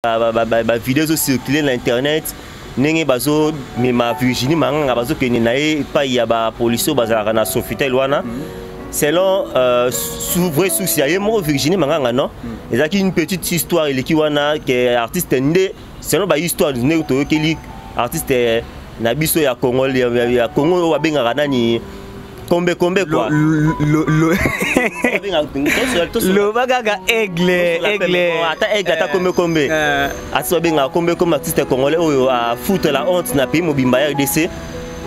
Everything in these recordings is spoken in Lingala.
Bavideo ezocircule na internet ndenge bazomema Virginie Manganga, bazokende na ye epai ya bapolisi oyo bazalaka na Sofitel wana. Selon vraie source ya ye moko Virginie Manganga, non, ezalaki une petite histoire eleki wana ke artiste nde, selon bahistoire ndenge toyokeli, artiste na biso ya Congo, ya Congo oyo babengaka nani, Kombe Kombe quoi. Loba kaka Aigle, Aigle. Ata Aigle, ata Kombe Kombe. Artiste babengaka Kombe Kombe, artiste congolais oyo afoutre la honte na pays mobimba ya RDC.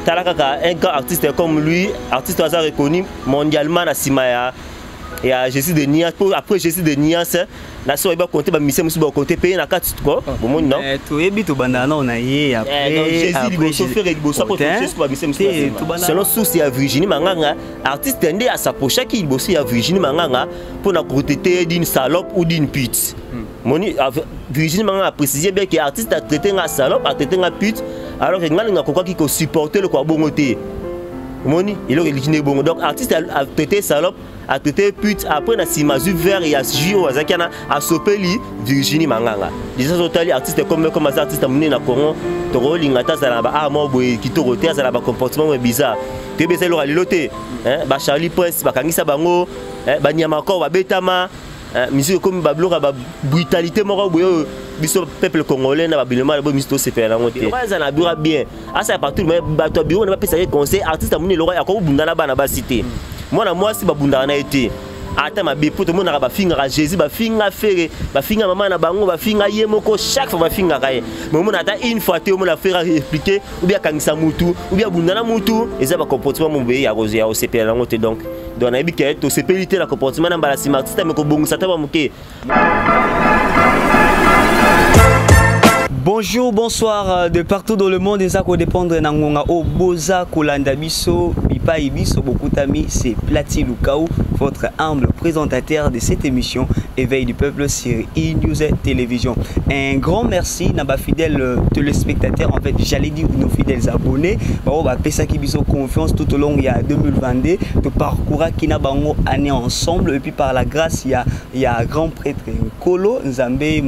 Tala kaka un grand artiste comme lui, artiste aza reconnu mondialement na nsima ya Jésus de Nuance, po après Jésus de Nuance na so bayeba compte bamusicien mosusu bacompte mpe na kati ko bomoni, non? Toyebi, tobandaka nao na ye. Jésus liboso, Ferre liboso, po Jésus, bamusicien mosusu. Selon source ya Virginie Manganga, artiste nde asapprochaki liboso ya Virginie Manganga mpona kotraiter d'une salope ou d'une pute. Moni Virginie Manganga aprécise bien ke artiste atraité nga salope, atraité nga pute, alors que nga ninga akokaki kosupporter eloko ya bongo te. Omoni eloko eliki nde bongo. Donc artiste atraité salope, atraité pute, après na nsima azwi verre ya jus oyo azalaki wana, asopeli Virginie Manganga. Déjà totali artiste comme aza artiste monene na Congo, tokolinga te azala na baart moko boye kitoko te, azala na bacomportement moko bizarre. Toyebi eza eloko ya lelo te. Bacharlie Prince bakangisa bango, banyama kor babetama. Musique ekomi babiloko ya babrutalité moko boye oyo biso peuple congolais na babilema na boye miso tosepela nango te. Aza na bureau bien, asala partout, mais bato ya bureau na bapesaka ye conseil. Artiste amoni eloko akobunda na bana basi te, mwana mwasi babundaka na ye te, ata mabe mpo tomonaka bafingaka Jésus, bafinga Ferre, bafinga mama na bango, bafinga ye moko. Chaque fois bafingaka ye, mais omona ata une fois te omona Ferre expliquer ou bien akangisa mutu ou bien abunda na mutu. Eza bacomportement moboye ya kosepela nango te. Donc nayebi ke tosepeli te na comportement na mbala nsima. Artiste ame kobongisa ata bamoke. Bonjour, bonsoir de partout dans le monde. Eza kodépendre na ngonga o boza kolanda biso, bipai biso bokutami, c'est Plati Lukau, votre humble présentateur de cette émission Éveil du peuple sur e-News Télévision. Un grand merci na ba fidèles téléspectateurs, en fait, j'allais dire nos fidèles abonnés. Ba ba pesaki biso confiance tout au long ya 2022, to parcours kina bango année ensemble et puis par la grâce ya grand prêtre Nkolo Nzambe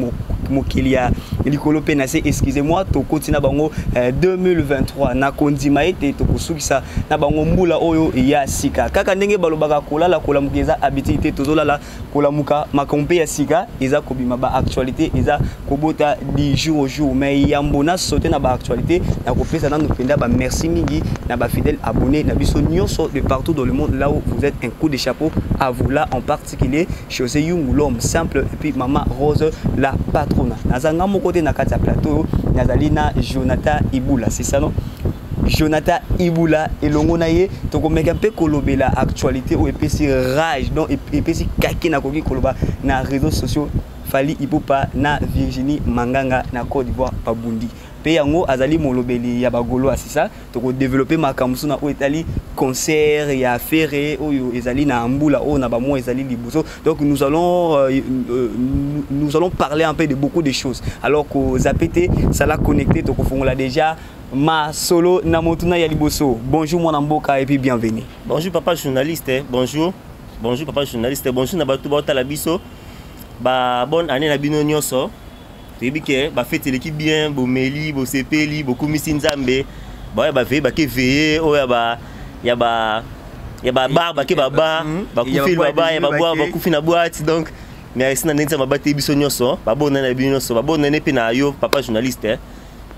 mokili ya likolo mpe na se, excusez-moi, tokoti na bango 2023 na kondima ete tokosukisa na bango mbula oyo ya sika. Kaka ndenge balobaka, kolala kolamuka eza habitude te. Tozolala kolamuka, makambo mpe ya sika eza kobima, baactualité eza kobota du jour au jour. Mais yambo na saute na baactualité, nakopesa nanu mpenza bamerci mingi na bafidèle abonné na biso nyonso de partout dans le monde là où vous êtes. Un coup de chapeau à vous là, en particulier José Yungu, l'homme simple, et puis Mama Rose la patrona. Nazanga moko te na kati ya plateau, nazali na Jonathan Ibula, c'est ça, non? Jonathan Ibula elongo na ye tokomeka mpe kolobela actualité oyo epesi rage, donc epesi kaki, nakoki koloba, na réseaux sociaux: Fally Ipupa na Virginie Manganga na Côte d'Ivoire babundi. Mpe yango azali molobeli ya bagaulois, c'est ça. Tokodéveloppe makambo mosusu na oyo etali concert ya Ferre oyo ezali na mbula oyo na bamois ezali liboso. Donc nous allons parler un peu de beaucoup de choses. Alors kozape te, sala connecté, tokofongola déjà masolo na motuna ya liboso. Bonjour mwana mboka et puis bienvenue. Bonjour papa journaliste, bonjour, bonjour papa journaliste, bonjour na bato baotala biso. Ba bonne année na bino nyonso. Toyebi ke bafete eleki bien, bomeli, bosepeli, bokumisi Nzambe. Baoya baveye, bake veye oyo ya babar, bake babar, bakufi babar ya baboire, bakufi na boîte. Donc merci na ndenge Nzambe abateli biso nyonso. Babonne na bino nyonso, babonne mpe na yo papa journaliste.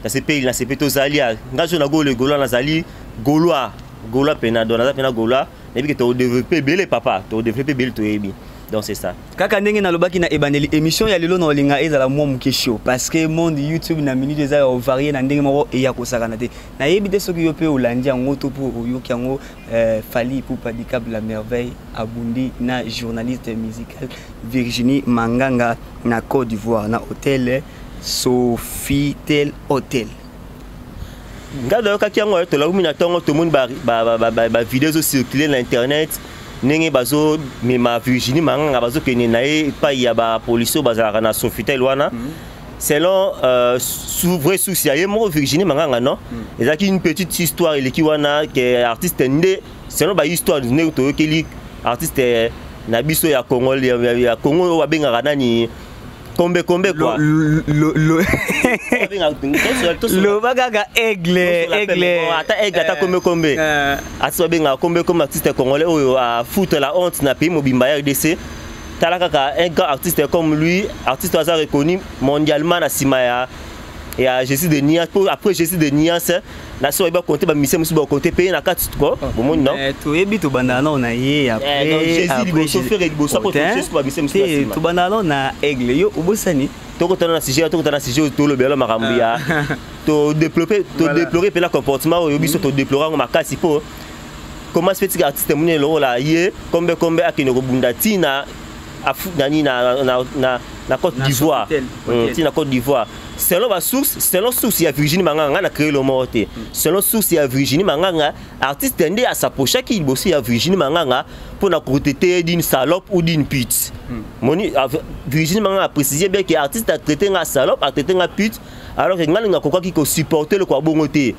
Nasepeli, nasepeli. Tozali nga so na golo gaulois, nazali gaulois, gaulois pena. Donc naza pena gaulois, nayebi ke todéveloppe ebele papa, todéveloppe ebele, toyebi. Donc c'est ça. Kaka ndenge nalobaki na ebandeli, émission ya lelo na olinga ezala mwa moke chaud, parce que monde YouTube na minute eza ya ovarie na ndenge moko eya kosakana te. Nayebi te soki yo mpe olandi yango to mpo oyoki yango. Fally Ipupa Dicap la Merveille abundi na journaliste musical Virginie Manganga na Côte d'Ivoire, na hôtel Sofitel Hotel. Ngai nayokaki yango, tolakumi na ntongo, tomoni bavideo ezocircule na internet ndenge bazomema Virginie Manganga, bazokende na ye epai ya bapolisi oyo bazalaka na Sofitel wana. Selon vraie source ya ye moko Virginie Manganga, non, ezalaki une petite histoire eleki wana ke artiste nde, selon bahistoire ndenge toyokeli, artiste na biso ya Congo, ya Congo oyo babengaka nani, Kombe kombe quoi. Loba kaka Aigle, Aigle. Ata Aigle, ata Kombe kombe. Artiste babengaka Kombe kombe, artiste congolais oyo afoutre la honte na pays mobimba ya RDC. Tala kaka, un grand artiste comme lui, artiste aza reconnu mondialement na nsima ya Jésus de Nuance, po après Jésus de Nuance na so bayebi bakonte bamusicien mosusu, bakonte mpe na kati ko bomoni, non? Toyebi, tobandaka nao na ye. Jésus liboso, Ferre liboso, bamusicien mosusu na nsima. Tobandaka nao na Aigle, yo obosani. Tokotana na sujet, tokotana na sujet oyo tolobela makambo ya todéplorer mpela comportement oyo biso todéplorer yango makasi. Mpo comment se fait artiste monene lokola ye Kombe Kombe akende kobunda ntina nani na Côte d'Ivoire, ntina Côte d'Ivoire? Selon basource, selon source ya Virginie Manganga, ngai na créé lo moko te, selon source ya Virginie Manganga, artiste nde asapprochaki liboso ya Virginie Manganga mpona kotraiter d'une salope ou d'une pute. Moni Virginie Manganga aprécise bien que artiste atraité nga salope, atraité nga pute, alors que ngai ninga kokaki kosupporter eloko ya bongo te.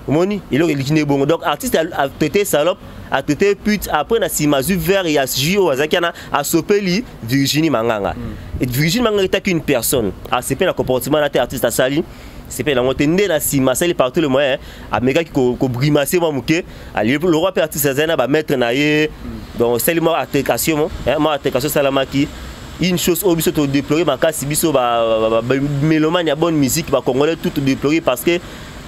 Omoni eloko eliki nde bongo. Donc artiste atraité salope, atraité pute, après na nsima azwi verre ya jus oyo azalaki wana, asopeli Virginie Manganga. Et Virginie Manganga etaki une personne asepe na comportement na te artiste asali, sepe nango te. Nde na nsima asali par tout le moyen, amekaki kogrimacer mwa moke le roi mpe artiste azali na bamaître na ye. Donc osali mwa altercation, mwa altercation esalamaki. Une chose oyo biso todéplorer makasi, biso bamélomane ya bonne musique, bacongolais tout todéplorer, parce que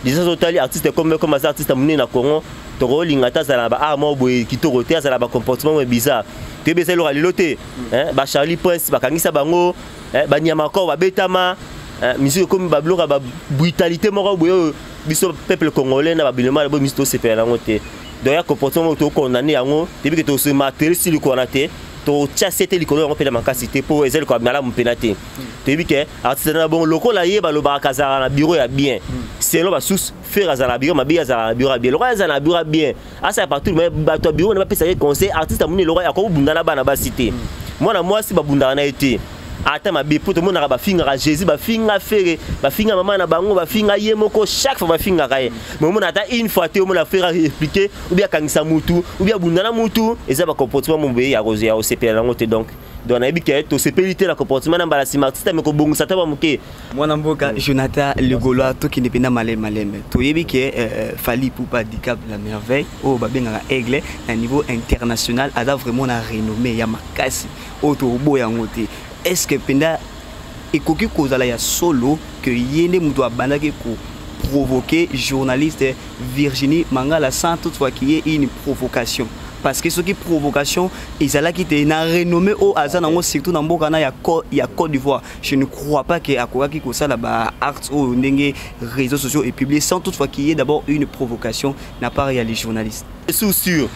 déjà totali artiste comme aza artiste monene na Congo, tokolinga te azala na baart moko boye kitoko te, azala na bacomportement moko bizarre. Toyebi eza eloko ya lelo te. Bacharlie Prince bakangisa bango, banyama kor babetama. Musique ekomi babiloko ya babrutalité moko boye oyo biso peuple congolais na babilema na boye musique tosepela nango te. Donc ya comportement moko tokondamner yango. Toyebi ke tosematele si likolo wana te, totia se te likolo yango mpena makasi te, mpo eza likolo ya malamu mpena te. Toyebi ke artiste na bongo lokola ye balobaka azalaka na bureau ya bien. Selon basusu, Ferre azala na bureau mabe, azalaka na bureau ya bien. Lokola azala na bureau ya bien, asala partout, mais bato ya bureau na bapesaka ye conseil: artiste amoni eloko akobunda na bana basi te, mwana mwasi babundaka na ye te ata mabe. Mpo tomonaka bafingaka Jésus, bafinga Ferre, bafinga mama na bango, bafinga ye moko, chaque fois bafingaka ye, mais omona ata une fois te omona Ferre arépliquer ou bien akangisa mutu ou bien abunda na mutu. Eza bacomportement mo boye ya kosepela nango te. Donc nayebi ke tosepeli te na comportement na mbala nsima artiste ame kobongisa ata bamoke. Mwana mboka Jonathan Le Gaulois, tokende mpenza maleme maleme. Toyebi ke Fally Ipupa Dicap la Merveille oyo babengaka Aigle na niveau international aza vraiment na renommé ya makasi oyo tokoboya yango te. Est ce que mpenza ekoki kozala ya solo ke ye nde moto abandaki koprovoquer journaliste Virginie Mangala, sans toutefois qu'il y ait une provocation? Parce que soki provocation ezalaki te, na renommé oyo aza nango, surtout na mboka na ya Côte d'Ivoire, je ne crois pas ke akokaki kosala baacte oyo ndenge réseaux sociaux epublier, sans toutefois qu'il y ait d'abord une provocation na part ya les journalistes. Sous sûr,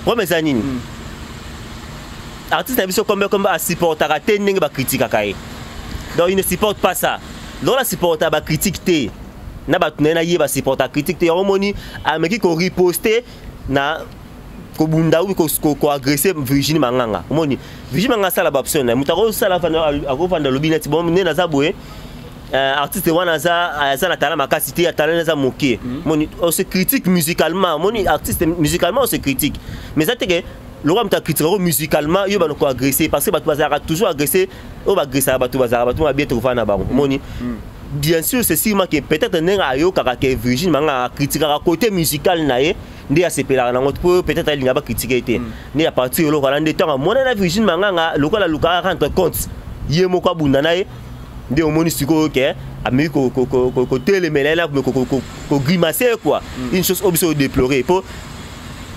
problème eza nini? Artiste na biso Kombe Kombe asupportaka te ndenge bakritikaka ye. Donc il ne supporte pas ça. Lokola asupportaka bacritique te na bato na ye, na ye basupporta critique te, yango moni ameki koriposter na kobunda ou koagresser Virginie Manganga. Omoni Virginie Manganga asala baoption na ye, moto akosala, akofanda, alobi neti bon nde naza boye, artiste wana aza na talent makasi te, talent eza moke. Moni on se critique musicalement, moni artiste musicalement on se critique, mais eza te ke lokola moto akritikako musicalement yo bano koagresser, parce que bato bazalaka toujours agressé. Oyo bagressaka bato bazalaka bato mabe, tokofanda na bango. Omoni, bien sûr, c'est sûrement que peut-être ndenge ayokaka ke Virginie Manga akritikaka côté musical na ye nde asepelaka nango, mpo peut-être alinga bacritiquer te. Nde à partir eloko wana nde ntango amona na Virginie Manganga, lokola alukaka rendre compte ye moko abunda na ye, nde omoni sikoyo ke ameki kotelemela ye na kogrimacer quoi. Une chose oyo biso odéplorer, mpo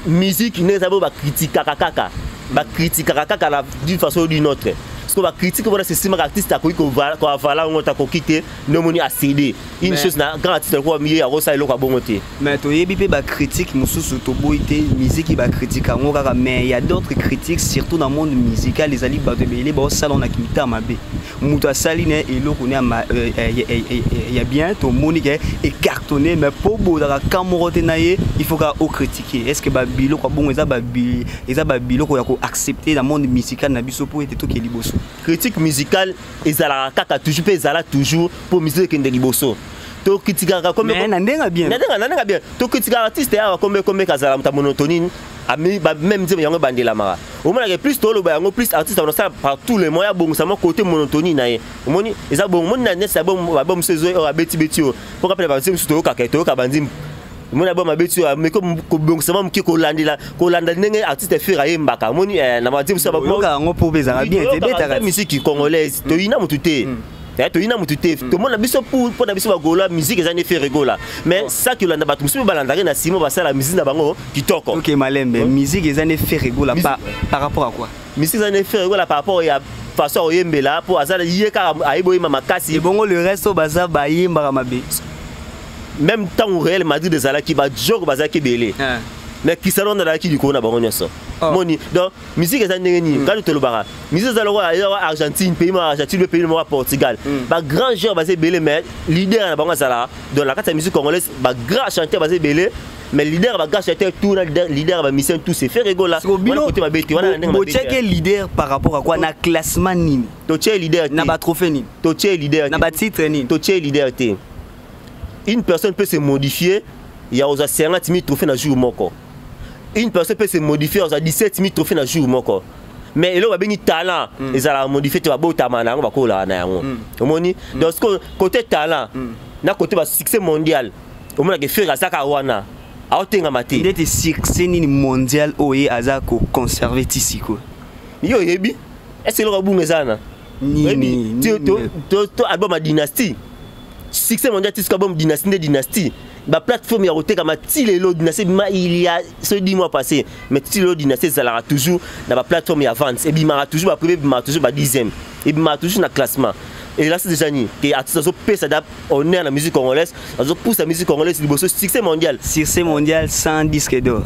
musique ndenge eza boyo, bakritikaka kaka, bakritikaka kaka na d'une façon ou d'une autre. Parce que bacritique wana sesimaka artiste akoki koavaler yango te, akoki te. Nde omoni acéder une chose na grand artiste lokola ye akosala eloko ya bongo te. Mais toyebi mpe bacritique mosusu, toboyi te, musique bacritique yango kaka, mais y a d'autres critiques, surtout na monde musical, ezali bato ebele baosala na kimita mabe. Moto asali na eloko ne ya bien, tomoni ke ecartonné, mais mpo bozalaka ka moko te na ye, il faut kaka ocritiquer. Est ce que babiloko ya bongo eza babiloko ya koaccepter na monde musical na biso mpo ete tokee liboso? Critique musicale ezalaka kaka toujours, mpe ezala toujours mpo musique ekende liboso. Tokritikaka na ndenge bien. Na ndenge bien, tokritikaka artiste awa Kombe Kombe kazala moto ya monotonie. Même nzembo yango ebandelamaka, omonaka plus toloba yango, plus artiste akosala par tous les moyens abongisa mwa côté monotonie na ye. Omoni eza bongo, omoni na neti album mosusu ezo oyo abetibeti oyo, mpo kapela banzembo mosusu toyokaka, toyoka banzembo. Omoni album abeti oyo, ameki kobongisa mwa moke, kolandela, kolanda ndenge artiste Ferre ayembaka. Omoni na banzembo mosusu. Oyoka yango mpo ezalaka bien te, ebetaka. Musique congolaise, toyina motu te. Toyina motu te. Tomona biso, mpo na biso bagola, musique eza nde Ferre Gola, mais saki olanda bato mosusu mpe balandaki na nsima, basala musique na bango kitoko. Ok, malembe. Musique eza nde Ferre Gola par rapport à quoi? Musique eza nde Ferre Gola par rapport ya façon ya koyembela, mpo aza ye kaka ayebi oyemba makasi. Ebongo le reste oyo baza bayembaka mabe? Même ntango Real Madrid ezalaki, bajoko bazalaki ebele, mais Cristiano Ronaldo azalaki likolo na bango nyonso. Moni, donc musique eza ndenge nini? Kani tolobaka musique eza lokola eza Argentine, pays moko Argentine, pays moko Portugal. Bagrand joueur baza ebele, mais leader na bango azalaka. Donc na kati ya musique congolaise, bagrand chanteur baza ebele, mais leader, bagrand chanteur tout na leader ya bamusicien tout, c'est Ferre Gola. Wana côté mabe te, wana na ndenge mabe. Botiaki leader par rapport à quoi? Na classement nini? Totie leader te. Na batrophée nini? Totie leader. Na batitre nini? Totie leader te. Une personne peut se modifier ya kozwa 50 000 trophée na jour moko, une personne peut se modifier kozwa 17 000 trophée na jour moko, mais eloko babengi talent ezalaka modifie te. Babotama na yango, bakolaka na yango. Omoni, donc côté talent na côté basuccès mondial, omonaka Ferre azaka wana, aotengama te. Ndeti succès nini mondial oyo ye aza koconserve ti sikoyo? Yo oyebi ese eloko abunga eza na nini? To album ya Dynastie, succès mondial ti sikoyo, album Dynastie nde Dynastie, baplateforme ya kotekama ti lelo. Dynastie ebima il y a ce 10 mois passé, mais ti lelo Dynastie ezalaka toujours na baplateforme ya vente, ebimaka toujours bapremier, ebimaka toujours ba 10e, ebimaka toujours na classement. Et là, c'est déjà nini ke artiste azopesa da honneur na musique congolaise, azopusa musique congolaise liboso. Succès mondial. Succès mondial sans disque d'or?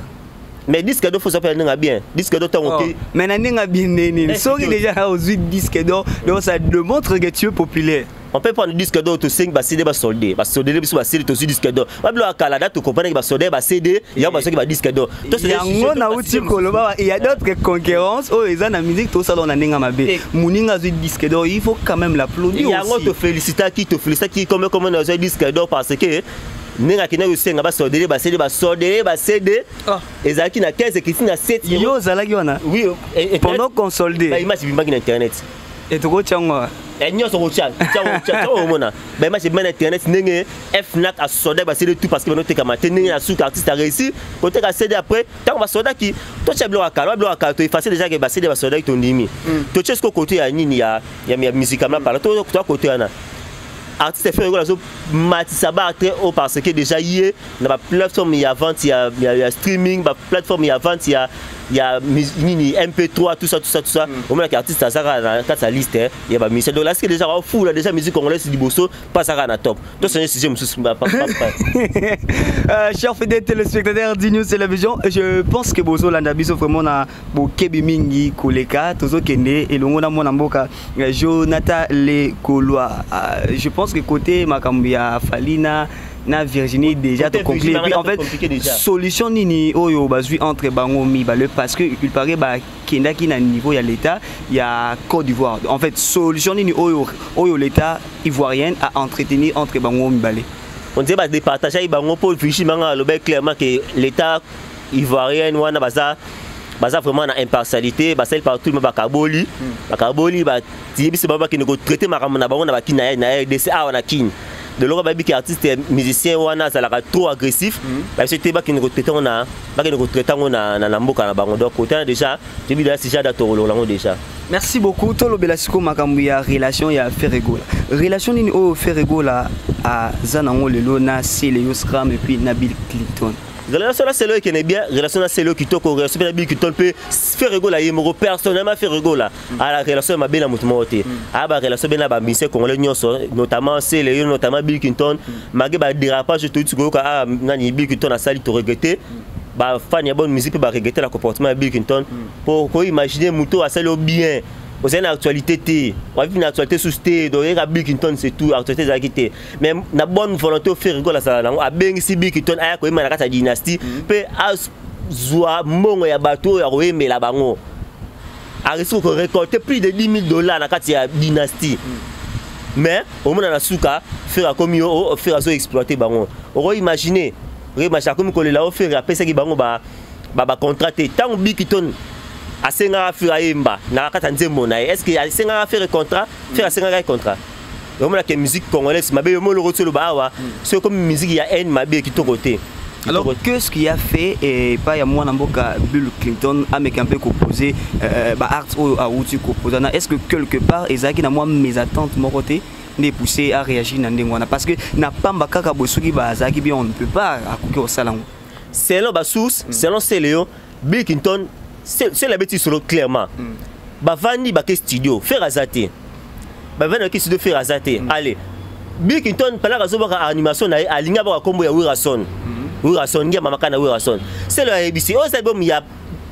Mais disque d'or, faut s'appeler ndenge bien disque d'or ntango. Oh. Mais na ndenge bien nini? Soki déjà ozwi disque d'or, donc ça démontre que tu es populaire. On peut prendre disque d'or, tosengi baCD, basolde, basoldele biso baCD, tozwi disque d'or. Babilo ya kala da, tocomprendre basolde baCD yango, basoki badisque d'or. Yango nauti koloba, il y a d'autres concurrences oyo eza na musique. Tosala na ndenge mabe, moninga azwi disque d'or, il faut quand même l'applaudir. Yango tofélicitaki, tofélicitaki comme nazwi disque d'or, parce que ndenge akendaki kosenga basoldele baCD, basoldele baCD ezalaki na 15, ekiti na 7. Yo ozalaki wana? Oui. Pendant qu'on solde? Baimage ebimaki na internet. Etokotiango? Nyonso kotia, omona baimage ebima na internet, ndenge Fnac asoldaki baCD tout, parce que banotekama te. Ndenge na suka artiste aréussi koteka CD après ntango basoldaki. Totia biloko ya kala, biloko ya kala toefface déjà ke baCD basoldaki, tondimi. Totie siko côté ya nini, ya musicalement parlant, toa côté wana artiste Ferre Gola azomatisa baatre oyo, parce que déjà ye na baplateforme ya vente ya streaming, baplateforme ya vente ya nini, MP3, tout ça, tout ça, tout ça. Omonaki artiste azaka na kati ya liste ya bamusicien. Donc lasike déjà afula déjà musique congolaise liboso, mpo azaka na top. Tosonge sujet mosusu. Chers fidèles téléspectateurs du News Télévision, je pense que bozolanda biso vraiment na bokebi mingi koleka. Tozokende elongo na mwana mboka Jonathan Le Gaulois. Je pense que côté makambo ya Fally na Virginie, déjà to conclure. Puis en fait, solution nini oyo bazwi entre bango mibale? Parce que il paraît bakendaki na niveau ya l'État ya Côte d'Ivoire. En fait, solution nini oyo l'État ivoirienne a entretenu entre bango mibale? On dirait badépartage bango, mpo Virginie Manga alobaki clairement que l'État ivoirienne wana baza vraiment na impartialité, basali partout, me bakaboli, bakaboli, batiyebisi bango bakende kotraite makambo na bango na bakini na RDC awa na Kini. De loko bayebi ke artiste musicien wana azalaka trop agressif, babiso te, bakende kotraite yango na, bakende kotraite yango na mboka na bango. Donc côté wana déjà toyebi déjà sujet da, tokolola yango déjà. Merci beaucoup. Tolobela sikoyo makambo ya relation ya Ferre Gola. Relation nini oyo Ferre Gola aza nango lelo na Celeo Scram et puis na Bill Clinton? Relation na Celeo ekende bien, relation na Celeo kitoko, relation mpe na Bill Clinton mpe. Ferre Gola ye moko personnellement, Ferre Gola ala relation ya mabe na motu moko te. Aya barelation mpe na bamusicien congolais nyonso, notamment Celeo, notamment Bill Clinton, malgré badérapage toyuti koyoka. Ah, nani, Bill Clinton asali, toregrete. Bafani ya bonne musique mpe baregrete na comportement ya Bill Clinton, po koimagine moto asali yo bien, ozali na actualité te, wavivi na actualité susu te. Donc oyeka Bill Clinton, c'est tout, actualité ezalaki te. Mais na bonne volonté oyo Ferre Gola asala nango, abengisi Bill Clinton aya koyemba na kati ya Dynastie mpe azwa mbongo ya bato oyo ya koyembela bango. Arisque korécolter plus de 10 000 dollars na kati ya Dynastie, mais omona na suka Ferre akomi yo, Ferre azo exploite bango. Okoimagine, okoimagine akomi kolela o Ferre apesaki bango ba Bacontrat te. Ntango Bill Clinton asengaka Ferre ayemba na kati ya nzembo na ye, est ce que asengaka Ferre contrat? Ferre asengaka ye contrat? Omonaka musique congolaise mabe. Yo moloko ti oloba awa, soki komi musique ya haine, mabe, kitoko te. Alors, qu'est-ce qui a fait et pas ya mwana mboka Bill Clinton ameka mpe koposer baacte oyo awuti koposer na? Est-ce que quelque part ezalaki na mwa mésentente moko te nde poussé à réagir na ndenge wana? Parce que na pamba kaka boye, soki bazalaki bien, on ne peut pas akoki kosala yango. Selon basource, selon Celeo, Bill Clinton, Celeo abeti solo clairement. Bavandi, bake studio, Ferre aza te. Bavandi, bake studio, Ferre aza te. Allez, Bill Clinton palaka azobaka animation na ye, alingi abaka nkombo ya Werrason. Werrason ngi amamaka na Werrason. Celeo ayebisi oyo eza album ya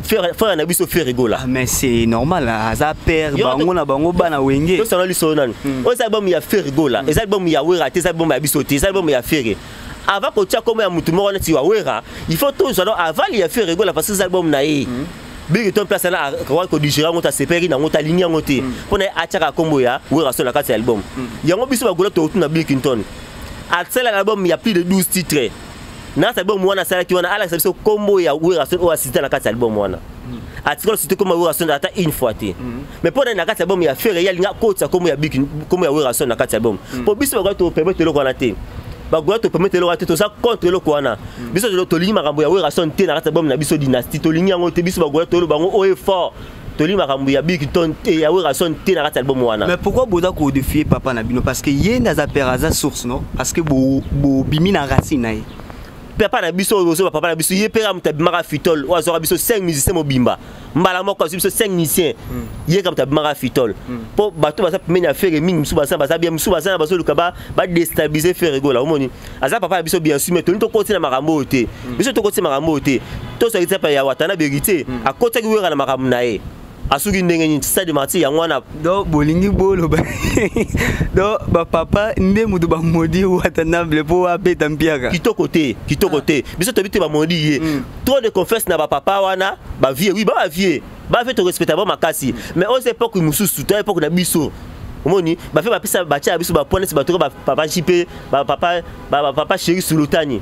frère na biso Ferre Gola. Ah, mais c'est normal, aza père bango na bango bana Wenge. Tosala lisolo nanu. Oyo eza album ya Ferre Gola, eza album ya Wera te, eza album ya biso te, eza album ya Ferre. Avant kotia kombo ya mutu moko neti wa Wera, il faut tozwa donc aval ya Ferre Gola, parce que eza album na ye. Bill Clinton place wana akoki kodigérer yango te, asepelaki nango te, alingi yango te, mpo na ye atiaka kombo ya Werrason na kati ya album yango. Biso bagola tokotuna Bill Clinton, asalaka album ya plus de 12 titres. Na kati album wana asalaki wana, alakisa biso kombo ya Werrason oyo asita na kati ya album wana. Atikala cité kombo ya Werrason ata une fois te. Mais mpo na kati ya album ya Ferre, ye alingi akotisa kombo ya Bill, kombo ya Werrason na kati ya album. Mpo biso bagola topermettre eloko wana te. Bagola topermettre eloko wana te, toza contre eloko wana. Biso tolingi makambo ya Werrason te na kati ya album na biso Dynastie, tolingi yango te. Biso bagola toloba yango oyo fort, tolingi makambo ya Bill Clinton te, ya Werrason te na kati ya album wana. Mais pourquoi boza kodéfier papa na bino? Parce que ye nde aza père, aza source, non? Parce que bobimi na racine na ye. Papa na biso oyo ozoba, papa na biso ye mpe kaka moto abimaka fitol oyo azwaka biso 5 musicien mobimba mbala moko. Azwi biso 5 musicien, ye kaka moto abimaka fitol. Mpo bato baza pembeni ya Ferre mingi, mosusu baza bien, mosusu baza na bazoluka badéstabiliser Ferre Gola. Omoni, aza papa na biso, bien sûr, mais tolingi tokoti na makambo oyo te. Biso tokoti na makambo oyo te. Tosakisi pa ya Watana vérité, akotaki Wera na makambo na ye, asuki ndenge nini? Stade Martyr yango wana. Donc bolingi boloba donc bapapa nde moto bamodi Watanabe mpo abeta mpiaka? Kitoko te, kitoko te. Biso toyebi te bamodi ye. Trop de confiance na bapapa wana, bavieux. Oui, bavieux, bavieux, torespecta bango makasi, mais oyo époque mosusu to époque na biso. Omoni, bavieux bapesa, batia biso bapoint neti bato bapapa JP, bapapa Chéri Sulutani,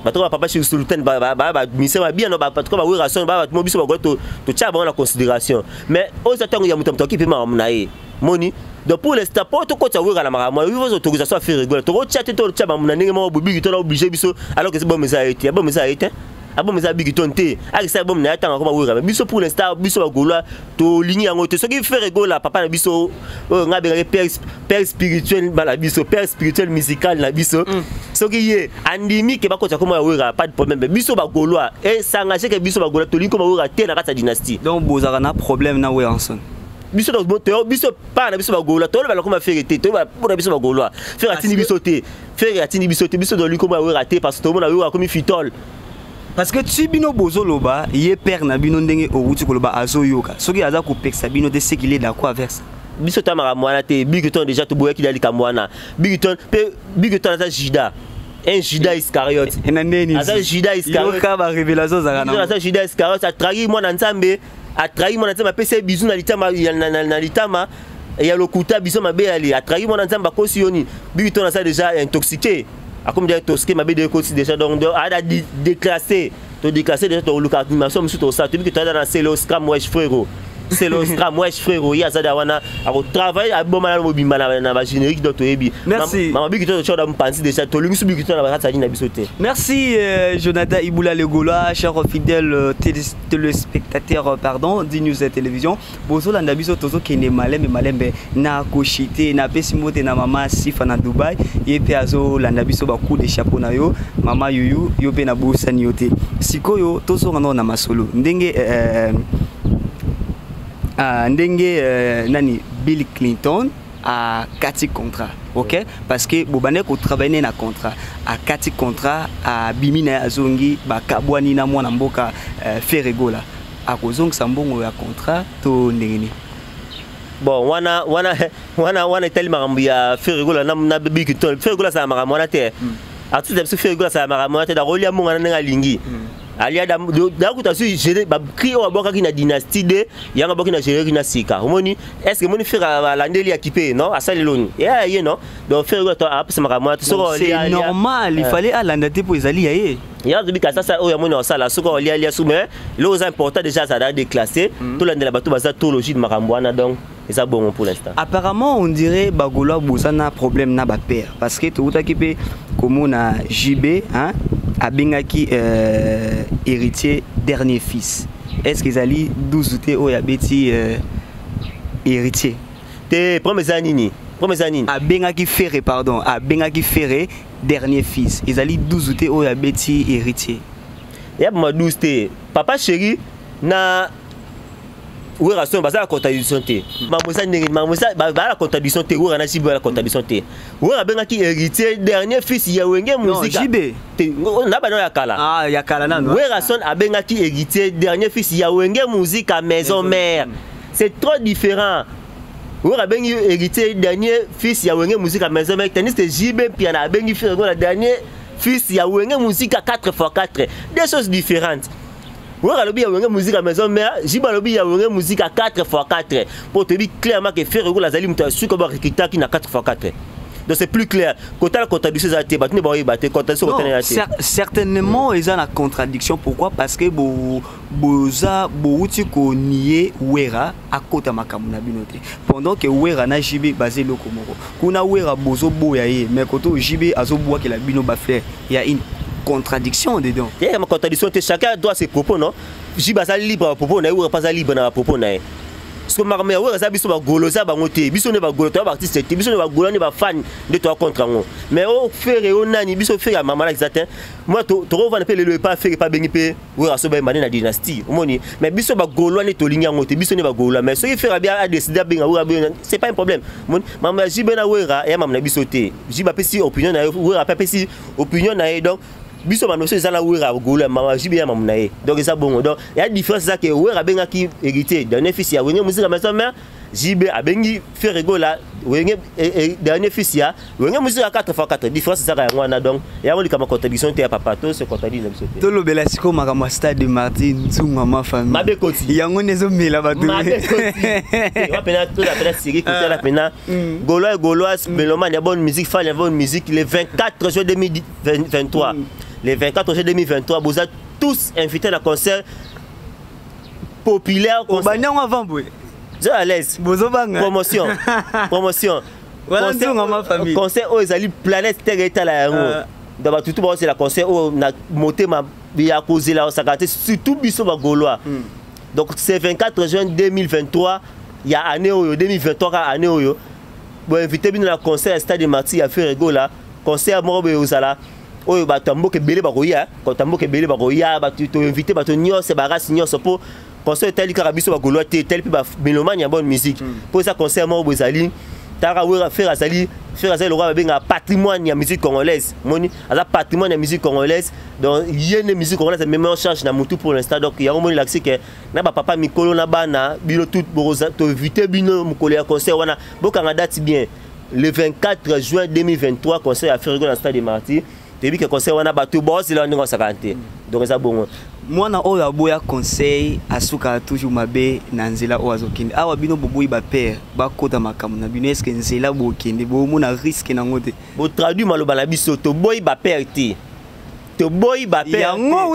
bato bapapa Chéri Sulutani, bamise babia no, bato baWerrason, bato mo biso bagola totia bango na considération. Mais oyo eza ntango ya moto, moto akoki mpe makambo na ye. Moni, donc pour l'instant, po tokotisa Wera na makambo wana, il faut autorisation ya Ferre Gola. Tokotia te, totia makambo na ndenge moko bobiki to na oblige biso, alors que album eza ye te, album eza ye te, album eza Bill Clinton te. Akisa album na ye ntango akoma Wera. Mais biso pour l'instant, biso bagaulois tolingi yango te. Soki Ferre Gola, papa na biso oyo ngai abengaki père spirituel na biso, père spirituel musical na biso, soki ye andimi ke bakotisa koma ya Wera, pas de problème. Mais biso bagaulois esengage ke biso bagaulois tolingi koma Wera te na kati ya Dynastie. Donc bozalaka na problème na Werrason? Biso, biso mpa na biso bagaulois toloba koma Ferre te. Toyeba mpona biso bagaulois, Ferre atindi biso te, Ferre atindi biso te. Biso tolingi koma Wera te, parce que tomona Wera akomi fitole. Parce que ti bino bozoloba, ye père na bino, ndenge owuti koloba, azoyoka. Soki aza kopekisa bino te, c'est qu'il est d'accord avec ça. Biso ta makambo wana te. Bill Clinton déjà toboyaki na likambo wana. Bill Clinton mpe, Bill Clinton aza Judas, un Judas Iscariote. Na ndeni? Aza Judas Iscariote. Yoka barévélation ozalaka na. Aza Judas Iscariote, atrahi mwana Nzambe, atrahi mwana Nzambe, apesi ye bizu na litama, na litama ya lokuta, biso mabe ali atrahi mwana Nzambe, akosi yo nini. Bill Clinton aza déjà intoxiqué, akomi déjà intoxiqué, mabe de ekoti déjà. Donc ada déclassé, todéclassé déjà. Toluka animation mosusu tosala. Toyebi ke toza na Celeo Scram, wesh frero, Celeo Scram, wesh frero. Ye aza da wana, akotravaille aboma nano mobimba na bagénérique. Donc toyebi. Merci. Mama Bill Clinton, totia mopanzi déjà. Tolingi so Bill Clinton na bakati na biso te. Merci Jonathan Iboula Le Gaulois, cher fidèle téléspectateur, pardon, d'News Télévision. Bozolanda biso, tozokende malembe malembe na koshite. Napesi mbote na mama Sifa na Dubai, ye mpe azolanda biso. Ba coup de chapeau na yo mama Yuyu, yo mpe na bosani yo te. Sikoyo tozonga nao na masolo ndenge ndenge nani, Bill Clinton akati contrat, ok? Parce que bobandaki kotravaille na contrat, akati contrat, abimi na ye, azongi, bakabwani na mwana mboka Ferre Gola. Akozongisa mbongo ya contrat to ndenge nini? Bon, wana etali makambo ya Ferre Gola na Bill Clinton. Ferre Gola asala makambo wana te. Artiste na biso Ferre Gola asala makambo wana te. Nakolia mbongo wana ndenge alingi. Alia dakuta su bacri oyo abwakaki na Dynastie 2, yango abwaki na générique na sika. Omoni, est ce que omoni Ferre alandeli ya kipe? Non, asali eloni ya ye, non. Donc Ferre apesa makambo wana te. C'est normal, il fallait alanda te mpo ezali ya ye. Ya tobika sasa oyo amoni osala soki olia lia su, mais eloko eza important déjà, azala déclassé. Tolandela bato baza trop logique makambo wana, donc eza bongo pour l'instant. Apparemment, on dirait Bagaulois boza na problème na bapère, parce que toutaki mpe komona JB, hein, abengaki Héritier dernier fils. Est ce que ezali 12 te oyo abeti Héritier? Te, problème eza nini? Problème eza nini? Abengaki Ferre, pardon, abengaki Ferre dernier fils. Ezali 12 te oyo abeti Héritier? Ya bama 12 te. Papa Chéri na Werrason baza na contradiction te. Mambo eza ndenge mambo eza, baza na contradiction te. Wera na JB na contradiction te. Wera abengaki Héritier dernier fils ya Wenge Musica. JB. Te, na bana ya kala. Ah, ya kala nano. Werrason abengaki Héritier dernier fils ya Wenge Musica Maison Mère, c'est trop différent. Wera abengi Héritier dernier fils ya Wenge Musica Maison Mère, tandis que JB Mpiana abengi Ferre Gola dernier fils ya Wenge Musica 4x4, deux choses différentes. Wera alobi ya Wenge Musica Maison Mère, JB alobi ya Wenge Musica 4x4, po toyebi clairement que Ferre Gola azali moto ya suka barecrutaki na 4x4. Donc c'est plus clair. Kotala contradiction eza te, bato nde baoyeba te contradiction. Kotala te. Certainement eza na contradiction. Pourquoi? Parce que boza bouti konier Wera akota makambo na bino te, pendant que Wera na JB baza eloko moko. Kuna Wera bozoboya ye, mais koto JB azobwakela bino bafleurs. Il y a une contradiction dedans. Il y a une contradiction te, chacun doit ses propos, non? JB aza libre na propos na ye, Wera pas libre na propos na ye. Parce que makambo ya Wera eza biso bagolo, eza bango te. Biso nde bagolo, toya baartiste te. Biso nde bagolo, nde bafan nde toya contre yango. Mais o Ferre o nani, biso Ferre ya mama eza te. Moi tokovanda mpe lelo epa Ferre epa bengi mpe Wera so bayemba nde na Dynastie, omoni. Mais biso bagolo nde tolingi yango te, biso nde bagolo. Mais soki Ferre abi adécide abenga Wera, abenga, c'est pas un problème. Omoni, makambo ya JB na Wera eya makambo na biso te. JB apesi opinion na ye, Wera mpe apesi opinion na ye. Donc biso bando biso eza na Wera golo ya mama, JB ya mamu na ye. Donc eza bongo. Donc ya différence eza ke Wera abengaki Héritier dernier fils ya Wenge Musica Maison Mère, JB abengi Ferre Gola Wenge dernier fils ya Wenge Musica 4 x 4. Différence ezaka yango wana. Donc yango likambo contradiction te ya papa, to se contredire na biso te. Tolobela sikoyo makambo ya Stade des Martyrs, nzungu ma famille. Mabe koti. Yango nde ezomela bato. Mabe koti wa pena, toza pena siri kotala pena Gaulois et Gauloise, mélomane ya bonne musique, fan ya bonne musique, le 24 juin 2023, le 24 juin 2023, boza tous invités na concert populaire. Obandi yango avant boye? Oza à l'aise. Bozobanga. Promotion, promotion. Wana nzungu ma famille. Concert oyo ezali planète Terre etala yango. Donc bato tu baosela concert oyo na motema ya kozela osaka te, surtout biso Bagaulois. Donc c'est 24 juin 2023 ya année oyo, 2023 kaka année oyo. Boinvite bino na concert ya Stade des Martyrs ya Ferre Gola. Concert moko boye ozala oyo bato ya mboka ebele bakoya, bato ya mboka ebele bakoya. Bato toinvite bato nyonso, barace nyonso, mpo concert etali kaka biso Bagaulois te, etali mpe bamélomane ya bonne musique, mpo eza concert moko boye ezali taka Wera. Ferre azali, Ferre azali lokola babengaka patrimoine ya musique congolaise. Moni aza patrimoine ya musique congolaise. Donc ye nde musique congolaise amemi en charge na mutu pour l'instant. Donc yango moni lakisi ke na bapapa mikolo na bana, bino tout toinvite bino mokolo ya concert wana. Bokanga date bien, le 24 juin 2023, concert ya Ferre na Stade des Martyrs. Toyebi ke concert wana bato bozela ndenge osakana te. Donc eza bongo. Mwana oyo aboya conseil asukaka toujours mabe na nzela oyo azokende. Awa bino boboyi bapère bakota makambo na bino, est-ce nzela bokende bomona risque nango te? Botraduire maloba na biso: toboyi bapère te, toboyi bapère. Yango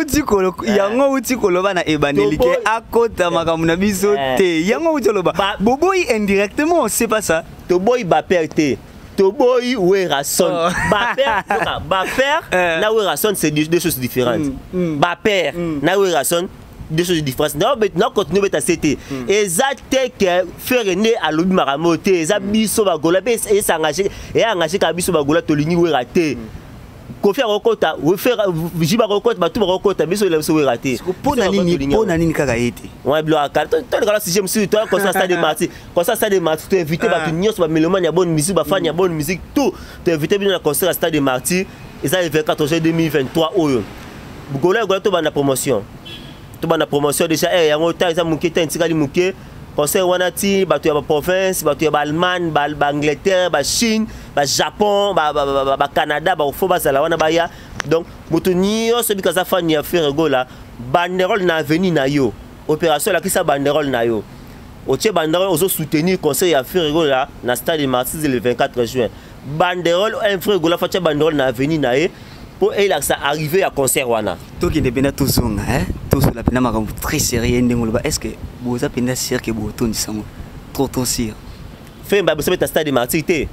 uti koloba na ebandeli ke akota makambo na biso te. Yango uti oloba boboyi indirectement, c'est pas ça? Toboyi bapère te, toboyi Werrason. Oh. Bapère, bapère na Werrason, c'est deux choses différentes. Bapère na Werrason, deux choses différentes. Na continue beta sete eza te ke Ferre nde alobi makambo te. Eza biso Bagaulois mpe esengage, eengage kaka biso Bagaulois. Tolingi Wera te. Kofi akokota, JB akokota, bato bakokota, biso oyela biso Wera te. Mpo na nini kaka ye te? Wana biloko ya kala. Tolekala sujet mosusu. Toya concert Stade des Martyrs. Concert Stade des Martyrs, toinvite bato nyonso, bamélomane ya bonne musique, bafani ya bonne musique, tout toinvite bino na concert ya Stade des Martyrs. Eza le 24 juin 2023 oyo. Gola Gola, tobanda promotion, tobanda promotion déjà. Yango ta eza moke te, etikali moke. Concert wana ti bato ya baprovince, bato ya baAllemagne, baAngleterre, baChine, baJapon, baCanada, bafo bazala wana baya. Donc moto nyonso bika aza fani ya Ferre Gola. Banderole na avenue na yo, opération elakisa banderole na yo, otie banderole, ozosoutenir concert ya Ferre Gola na Stade Martyrs le 24 juin. Banderole, un vrai Gola fatia banderole na avenue na ye mpo elakisa arrivée ya concert wana. Tokende mpenza, tozonga, tozola mpenza makambo très sérieux. Ndenge oloba, est ce que boza mpenza sûr ke botondisa yango? Trop trop sûr? Ferre mba biso beta Stade Martyrs te.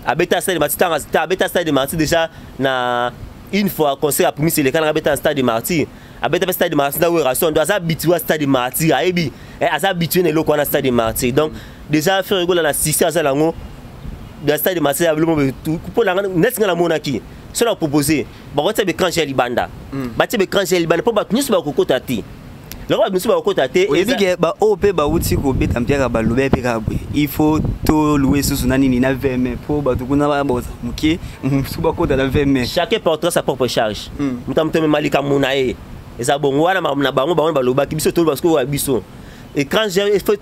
Abeta Stade Martyrs ntango abeta Stade Martyrs déjà na une fois, concert ya Primus eleka nanga, abeta na Stade Martyrs, abeta mpe Stade Martyrs na Werrason. Donc aza habitué à Stade Martyrs, ayebi, aza habitué na eloko wana, Stade Martyrs. Donc déjà Ferre Gola na succès aza nango na Stade Martyrs ya biloko mpo nanga neti nga namonaki so na propose bakotia baécran ya libanda, batia baécran ya libanda mpo bato nyonso bakokota te, loko bato nyonso bakokota te. Oyebi ke baoyo mpe bauti kobeta mpiaka, balobi mpe kaka boye, il faut tolouer susu na nini na VM mpo bato kuna baza moke, mosusu bakota na VM. Chacun portera sa propre charge. Moto moto amema likambo na ye, eza bongo wana na bango. Bango balobaki, biso toloba sikoyo ya biso écran,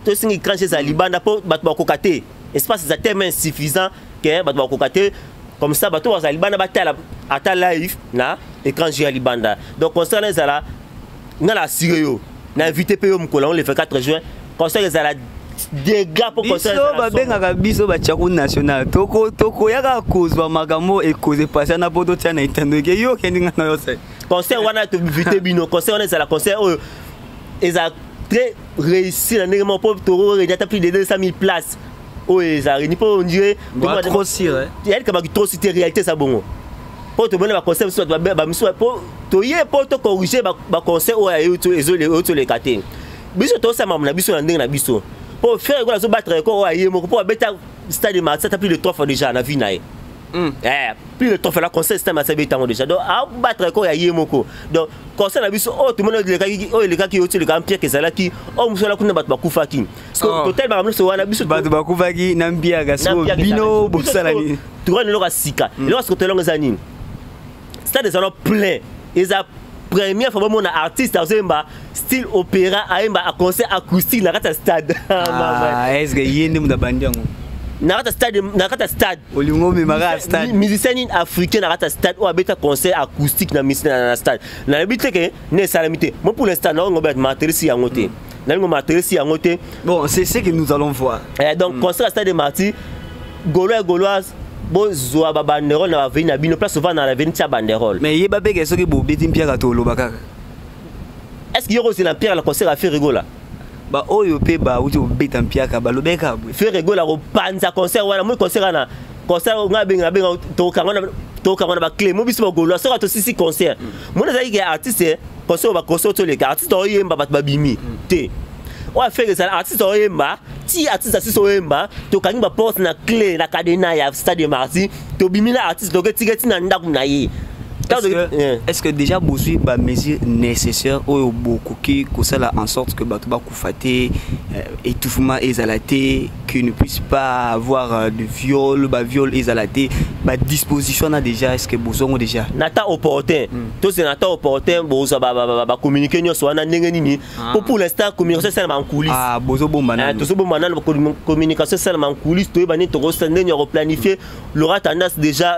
tosinga écran eza libanda mpo bato bakoka te, espace eza tellement insuffisant ke bato bakoka te. Comme ça bato bazala libanda, batala ata live na écran géant libanda. Donc concert wana ezala, nga na assuré yo, na invité mpe yo mokolo yango le 24 juin, concert ezala dégâts mpo biso babengaka biso batiaku national, tokoyaka kozwa makambo ekoze pasi na mpo totia na etando eke yo okendi nga na yo se. Concert wana toinvité bino, concert wana ezala concert oyo ezala très réussi na ndenge moko mpo tokoréuni ata plus de 200 000 places oyo eza réuni mpo on dirait trop sûr. Yalikamaki trop sûr te, réalité eza bongo mpo tomoni baconcert mosusu, bato bamisusu mpo toye mpo tocorriger baconcert oyo ezoleka te. Biso tosala makambo na biso na ndenge na biso mpo Ferre Gola azobattre record oyo aye moko mpo abeta Stade Martyrs ata plus de trois fois déjà na vie na ye. Plus de trois fois la concert Stade Martyrs abetango déjà, donc abattre record ya ye moko. Donc concert na biso oyo tomoni oyo elekaki, oyo toleka mpiaka ezalaki oyo mosu wana kuna bato bakufaki. Total makambo nyonso wana biso bato bakufaki na mpiaka, so bino bosala nini? Towana eloko ya sika, eloko ya sika tolongo eza nini? Stade ezala plein, eza première fois bomona artiste azoyemba style opéra, ayemba a concert acoustique na kati ya stade. Est ce que ye nde moto abandi yango? Na kati ya stade, na kati ya stade. Olingo omemaka stade. Musicien nini africain na kati ya stade oyo abeta concert acoustique na na stade? Nayebi te ke ne esalami te. Mo pour l'instant naongo materisi yango te, nalingo materisi yango te. Bon, c'est ce que nous allons voir. Donc concert ya Stade Martyrs, Gaulois et Gauloise, bozwa babanderole na baavenue na bino, place ovanda na avenue, tia banderole. Mais yeba mpe ke soki bobeti mpiaka, toloba kaka. Est ce que yo kozela mpiaka na concert ya Ferre Gola? Baoyo mpe bauti kobeta mpiaka balobeki kaka boye. Ferre Gola kopanza concert wana. Moi concert wana, concert nga abenga abenga, tokanga na baclé mo biso bagaulois. Soki tosisi concert mona ezalaki ke artiste concert, baconcert toleka, artiste oyemba, bato babimi te. Oyo affaire ezala artiste oyemba ti artiste asisi oyemba, tokangi baporte na clé na cadenas ya Stade Martyrs, tobimi na artiste, toketika ti na ndako na ye. Est-ce que déjà bozwi bamesure nécessaire oyo bokoki kosala en sorte que bato bakufa te, étouffement ezala te, qu'il ne puisse pas avoir de viol, baviol ezala te? Badisposition na déjà, est ce que bozwango déjà? Na temps opportun, tozela na temps opportun, bozwa bacommuniqué nyonso wana ndenge nini, po pour l'instant communication esalama en coulisse. Bozobomba nano? Tozobomba nano. Communication esalama en coulisse, toyeba nini tokosala, ndenge ya koplanifie. Laura Tendance déjà,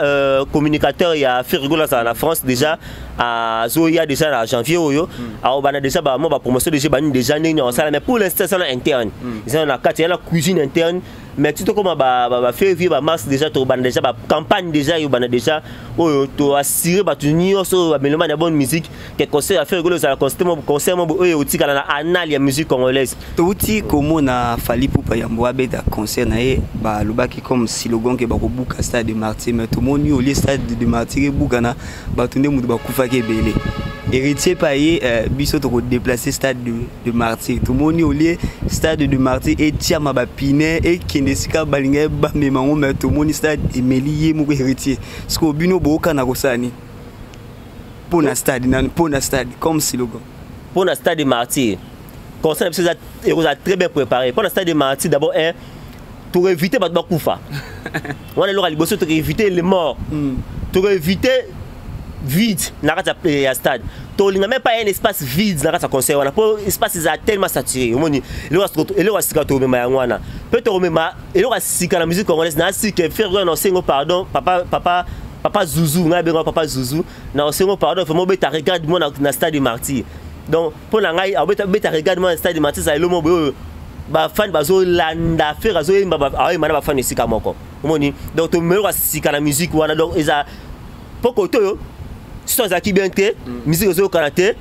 communicateur ya Ferre Gola azala na France déjà, azoya déjà na janvier oyo, aobanda déjà bamwa bapromotion déjà banini déjà ndenge osala. Mais pour l'instant eza na interne, eza na kati ya na cuisine interne. Mais ti tokóma bafévrier, bamars, déjà tobanda déjà bacampagne, déjà eyobanda déjà oyo toassure bato nyonso oyo bameloma na bonne musique ke concert ya Ferre Gola ezala concert mo oyo otikala na annales ya musique congolaise. Touti komona Fally Ipupa yambo abeta concert na ye, balobaki comme slogan ke bakobuka Stade de Martyr, mais tomoni olie Stade de Martyr ebukana, bato nde moto bakufaki ebele. Héritier pa ye, biso tokodéplace Stade de Martyr, tomoni olie Stade de Martyr etiama bapine ekende esika balingai bamema yango, mais tomoni stade emeli ye moko Héritier. Sikoyo bino bookana kosala nini mpo na stade nani, mpo na stade comme slogan? Mpo na Stade de Martyr, concert na biso ekozala très bien préparé. Mpo na Stade de Martyr, d'abord un, tokoévite bato bakufa wana, eloko ya liboso, tokoévite les morts, tokoévite vide na kati ya stade. Tolinga même pas un espace vide na kati ya concert wana mpo espace eza tellement saturé. Omoni eloko ya sika tokomema yango wana mpe tokomema eloko ya sika na musique congolaise na asike Ferre wana. Osengo pardon, papa, papa. Papa Zuzu, ngai abenga Papa Zuzu, na osengo pardon, vraiment obeta regarde moi na Stade de Martyr. Donc mpo na ngai abeta beta regarde moi na Stade de Martyr, ezala elomo boye oyo bafani bazolanda Ferre azoyemba, aoyemba na bafani esika moko, omoni. Donc tomeyoka sika na musique wana. Donc eza mpo kote oyo so azalaki bien te, musique ezoyokana te,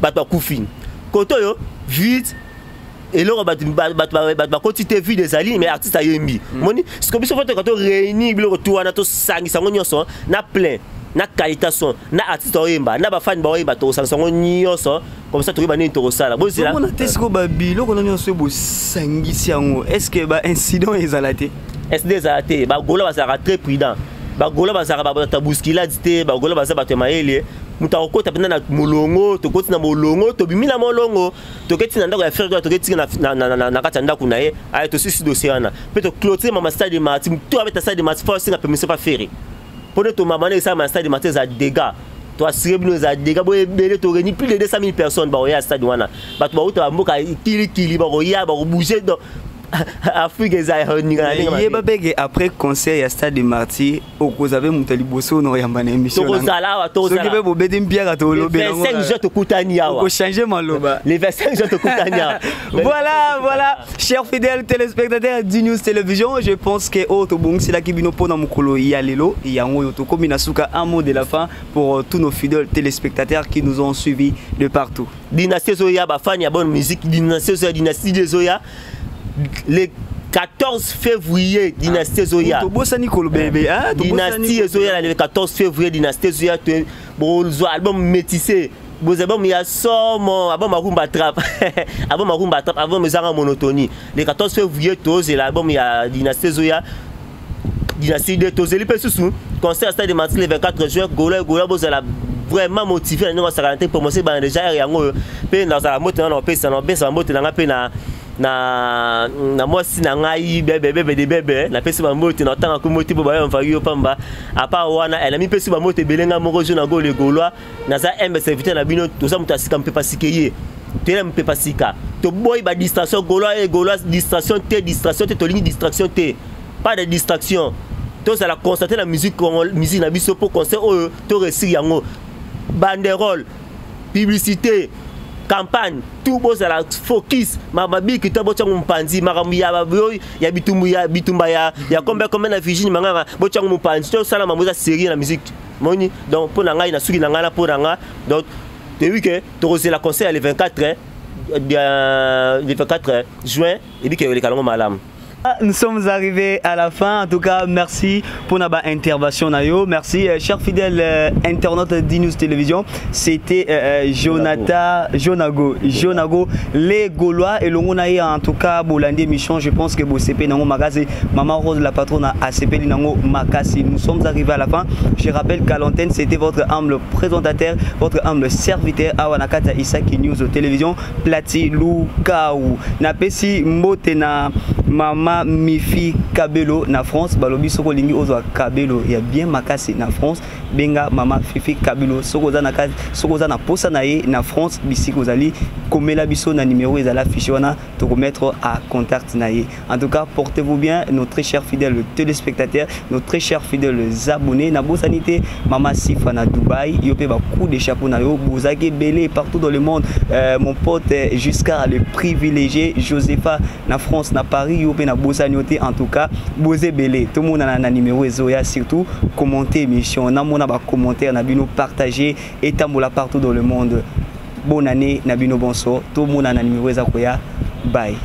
bato bakufi. Kote oyo vide, eloko bato bakoti te, vide ezali, mais artiste ayembi, omoni. Siko biso fo toka to réunir biloko tu wana, tosangisa yango nyonso na plein, na qualité son, na artiste aoyemba, na bafani baoyemba, tokosangisa yango nyonso. Comme ça tokoyeba nini tokosala. Bozela. Omona te sikoyo babiloko na nyonso bosangisi yango, est ce que baincident ezala te? Incident ezala te. Bagola bazalaka très prudent, bagola bazalaka bato ya bousculade te, bagola baza bato ya mayele. Moto akokota mpenza na molongo, tokoti na molongo, tobimi na molongo, toketi na ndako ya Ferre, toketi na kati ya ndako na ye. Aye, tosisi dossier wana mpe toclôture mama Stade de Martyr. To abeta Stade de Martyr, fo asenga permission pa Ferre mpo nde tomama ndenge esalama na Stade de Martyr. Eza dégâts, toassurer bino eza dégâts boye ebele. Toréunir plus de 200 000 personnes bakoya stade wana. Bato bauta bamboka kilikili bakoya, bakobouge. Donc Afrique eza Yeba beke après concert ya Stade de Martyr, okozala mpe moto ya liboso na oyamba na émission. Tokozala awa. Soki mpe bobeti mpiaka, tolobela. 25 juin tokutani awa. Okochange maloba. Le 25 juin tokutani awa. Voilà, chers fidèles téléspectateurs du News Télévision, je pense que oyo tobongiselaki bino mpona mokolo ya lelo yango oyo, tokomi na suka. Un mot de la fin pour tous nos fidèles téléspectateurs qui nous ont suivis de partout. Dynastie ezoya, bafani ya bonne musique, dynastie ezoya, dynastie ezoya le 14 février, dynastie ezoya. Tobosani koloba ebe. Dynastie ezoya le 14 février, dynastie ezoya. Bozwa album métissé, bozwa album ya somo, album arumba trap, album arumba trap, album ezanga monotonie. Le 14 février tozela album ya dynastie ezoya, dynastie 2. Tozeli mpe susu concert Stade de Martyr le 24 juin. Gola gola, bozala vraiment motivé na ndenge osakana te. Promotion ebana déjà ere yango oyo. Mpe nazala mbote na napesa, napesa mbote na nga mpe na mwasi na ngai bebe bebe de bebe, napesi bambote na ntanga kombo te mpo bayamfaki yo pamba. Apa wana nami mpesi bambote ebele. Nga moko jo na go le Gaulois, naza humble serviteur na bino. Toza moto ya sika, mpepa sika ye toyela mpepa sika. Toboyi badistraction. Gaulois e Gaulois, distraction te, distraction te, tolingi distraction te, pas de distraction. Tozala concentré na musique, musique na biso, mpo concert oyo toréussir yango. Banderole, publicité, campagne, tout bozala focus. Mabiki to botyango mopanzi, makambo ya bitumbu, ya bitumba ya kombe kombe na Virginie Manganga, botyango mopanzi. Tosala mambo eza sérieux na musique moni. Donc mpo na ngai, na suki na ngai na mpo na nga, donc toyebi ke tokozela concert ya le 24, le 24 juin, ebi ke eleka nango malamu. Nous sommes arrivés à la fin. En tout cas, merci pour notre intervention. Nayo. Merci, chers fidèles internautes d'Inews Télévision. C'était Jonathan, Jonago, Jonago, les Gaulois. Et l'on a en tout cas, bolandi émission. Je pense que bosepeli nango makasi, Maman Rose, la patronne asepeli nango makasi. Nous sommes arrivés à la fin. Je rappelle qu'à l'antenne, c'était votre humble présentateur, votre humble serviteur, awa na kati ya Isaki News Télévision, Plati Lukaou. Napesi mbote na Mama Mifi Kabelo na France. Balobi soko lingi ozwa kabelo ya bien makasi na France, benga Mama Fifi Kabelo. Soko oza na soko oza na posa na ye na France, bisika ozali, komela biso na numéro ezala affiché wana, tokomettre à contact na ye. En tout cas, portez-vous bien, nos très chers fidèles téléspectateurs, nos très chers fidèles abonnés. Nabosani te Mama Sifa na Dubaï, yo pe ba coup de chapeau na yo. Bozaki ebele partout dans le monde, mon pote jusqu'à le privilégié Josepha na France, na Paris, yo pe nabosani yo te. En tout cas, boza ebele. Tomonana na numéro ezoya. Surtout commenter émission, namona ba commentaire na bino, partager, etambola partout dans le monde. Bonne année na bino, bonsoir, tomonana na numéro eza koya. Bye.